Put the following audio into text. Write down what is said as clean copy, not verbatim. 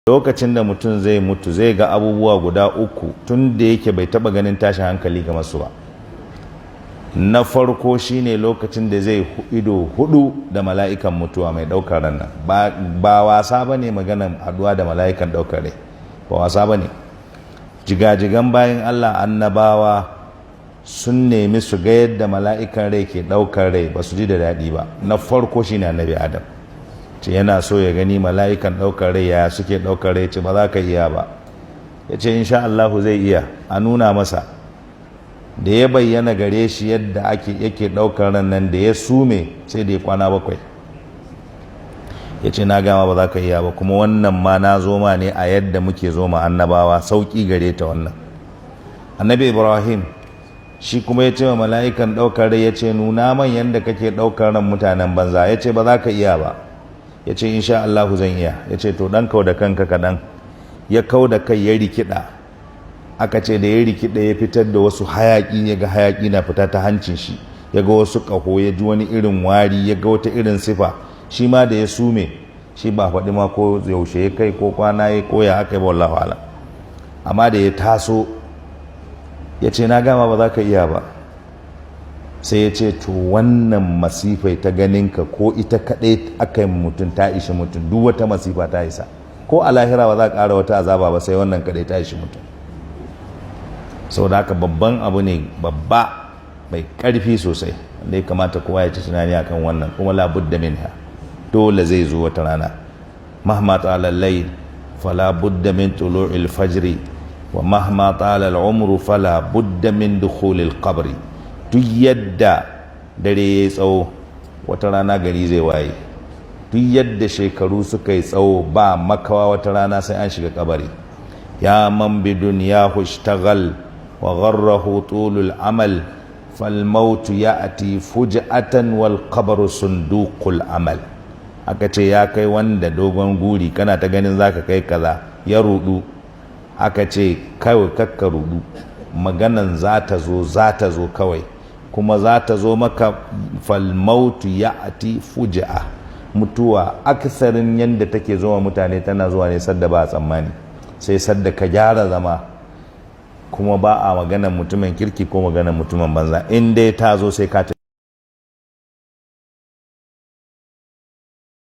Lokacin da mutum zai mutu, zai ga abubuwa guda uku tun da yake bai taba ganin tashin hankali ga masu ba. Na farko shine lokacin da zai ido hudu da mala'ikan mutuwa mai ɗaukar ran nan. Ba wasa ba ne maganan haduwa da mala'ikan ɗaukar rai, ba wasa ba ne. Jigajigan bayan Allah, annabawa, sun nemi su ga yadda mala'ikan rai ke ɗaukar rai, ba su ji da daɗi ba. Na farko shine Annabi Adam, ce yana so ya gani mala'ikan ɗaukar rai ya suke ɗaukar rai. Ce ba za ka iya ba. Ya ce insha Allahu zai iya, a nuna masa. Da ya bayyana gare shi yadda ake yake ɗaukar ran nan, da ya sume sai da ya kwana 7. Ya ce na gama ba za ka iya ba, kuma wannan ma na zo ma ne a yadda muke zo ma annabawa, sauƙi gare ta wannan. Annabi Ibrahim shi kuma ya ce wa mala'ikan ɗaukar rai, ya ce nuna man yadda kake ɗaukar ran mutanen banza. Ya ce ba za ka iya ba. Ya ce insha Allahu zan iya. Ya ce to ɗan kau da kanka kaɗan. Ya kau da kai, ya rikida. Aka ce da ya rikida ya fitar da wasu hayaƙi, ya ga hayaƙi na fita ta hancin shi, ya ga wasu ƙaho, ya ji wani irin wari, ya ga wata irin sifa. Shi ma da ya sume shi, ba faɗi ma ko yaushe ya kai ko kwana ya ko ya aka yi ba, wallahu a'lam. Amma da ya taso ya ce na gama ba za ka iya ba. Sai ya ce to wannan masifai ta ganinka, ko ita kaɗai aka yi mutum ta ishi mutum, duk wata masifa ta isa. Ko a lahira ba za a ƙara wata azaba ba, sai wannan kaɗai ta ishi mutum. Sau da haka babban abu ne, babba mai ƙarfi sosai, wanda ya kamata kowa ya ci tunani akan wannan. Kuma labudda minha, dole zai zo wata rana. مهما طال الليل فلا بد من طلوع الفجر، ومهما طال العمر فلا بد من دخول القبر. Duk yadda dare ya tsawo, wata rana gari zai waye. Duk yadda shekaru suka yi tsawo, ba makawa wata rana sai an shiga kabari. يا من بدنياه اشتغل وغره طول الأمل، فالموت يأتي فجأة والقبر صندوق العمل. Aka ce ya kai wanda dogon guri, kana ta ganin zaka kai kaza, ya rudu. Aka ce kawai kakka rudu, maganan za ta zo, za ta zo kawai, kuma za ta zo maka. فالموت يأتي فجأة. Mutuwa aksarin yadda take zuwa mutane, tana zuwa ne sadda ba a tsammani, sai sadda ka gyara zama. Kuma ba a maganan mutumin kirki ko maganan mutumin banza, in dai ta zo sai ka.